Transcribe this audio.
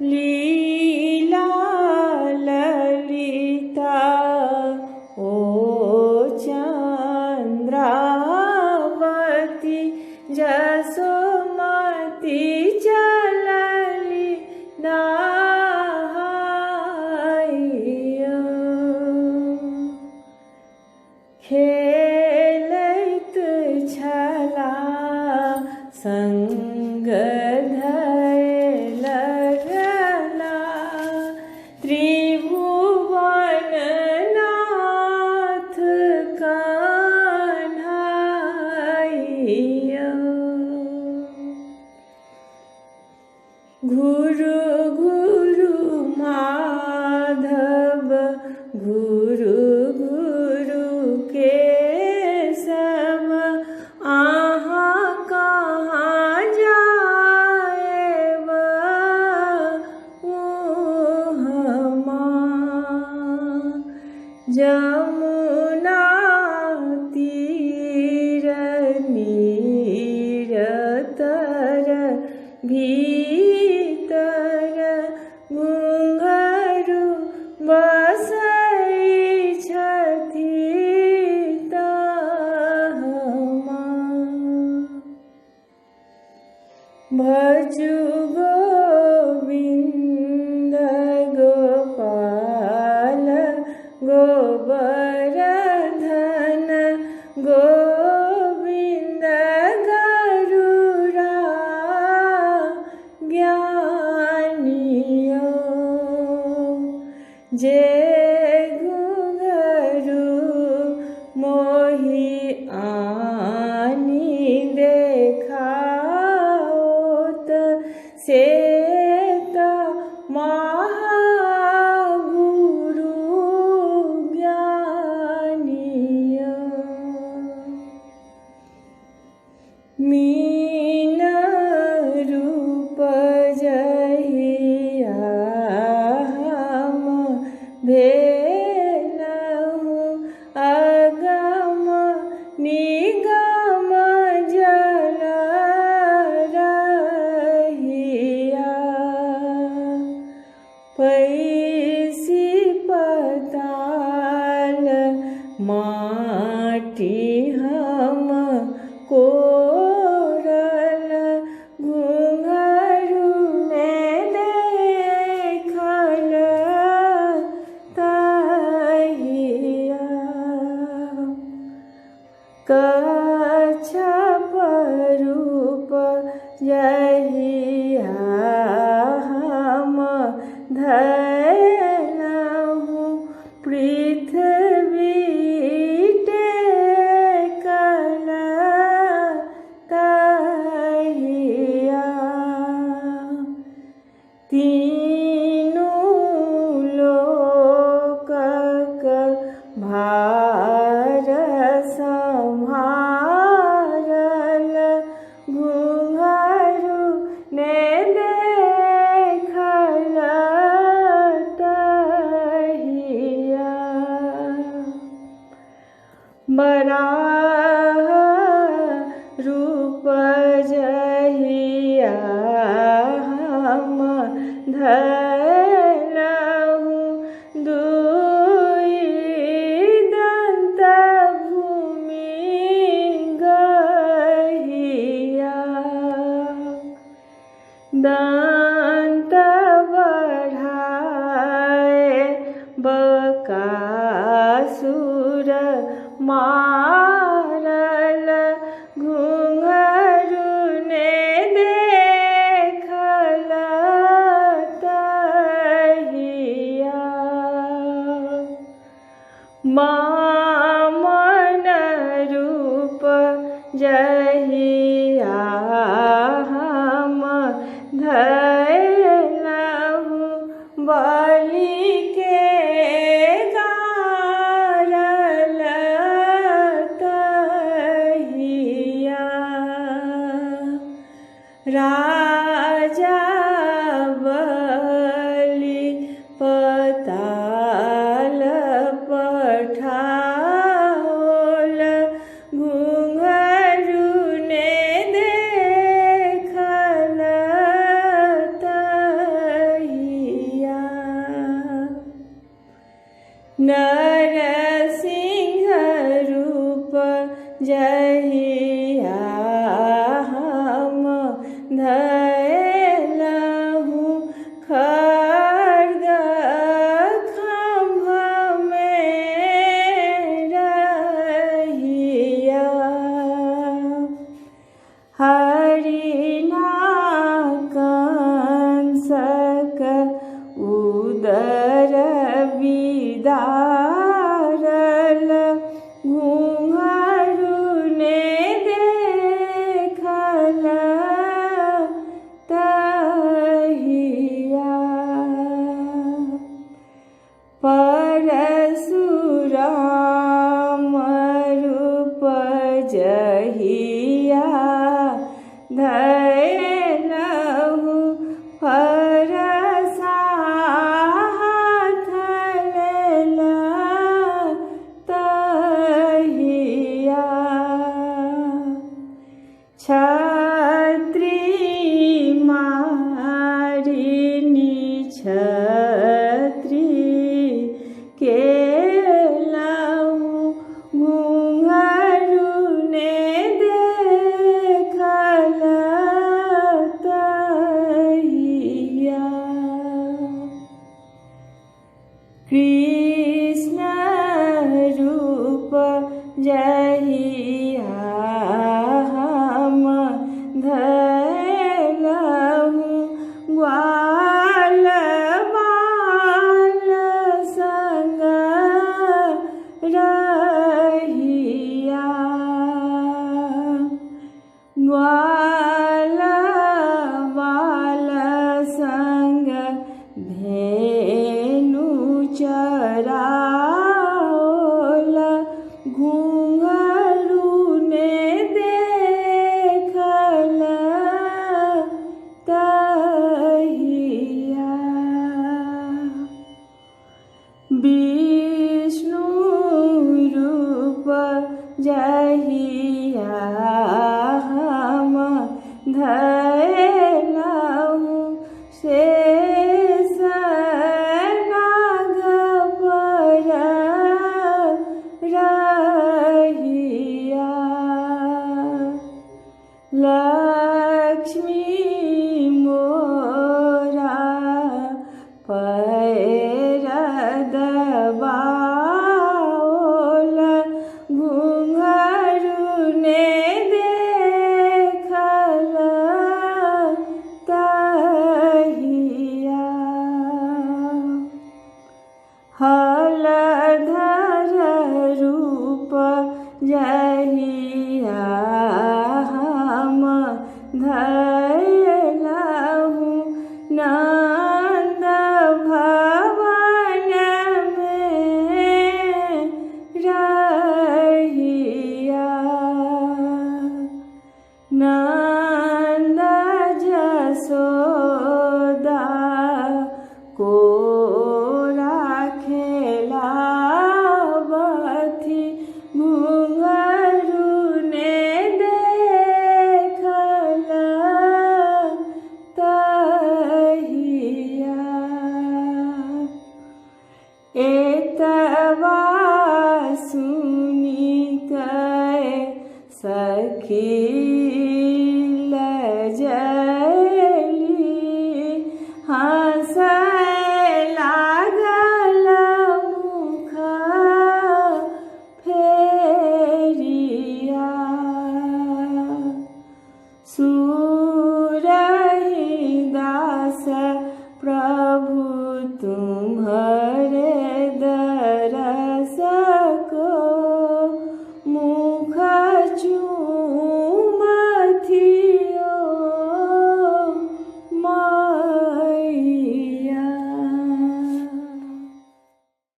लीला ललिता ओ चन्द्रावती जसोमती चलली नहाइया। खेलैत छला संग धय लगला त्रिभुवन नाथ कान्हैया। घुरु घुरु माधव घुरु घुरु केशव अहाँ कहाँ जाएब उहमा। जमुना तीर नीर तर भीतर घुँघरू बसै छथि तहमा। भजु गोविन्द गोपाल गोबरधन गोविन्द गरुड़ा ज्ञानियो। जे घुँघरू मोहि आनि देखाओत से त महागुरु ज्ञानियो। मीन रूप जहिया हम भेलहुँ अगम निगम जल रहिया। पैसी पताल माटी हम कोरल घुँघरू ने देखल तहिया। कच्छप रूप जहिया हम धयलहुँ पृथ्वी टेकल तहिया। तीनू लोकक भार सम्हारल घुँघरू ने देखल तहिया। बराह रूप जहिया हम धयलहुँ दुइ दन्त भूमि गहिया। दन्त बढ़ाए बकासुर मारल घुँघरू ने देखल तहिया। वामन रूप जहिया हम धयलहुँ बलि के गारल तहिया। राजा बलि पताल पठाओल घुँघरू ने देखल तहिया।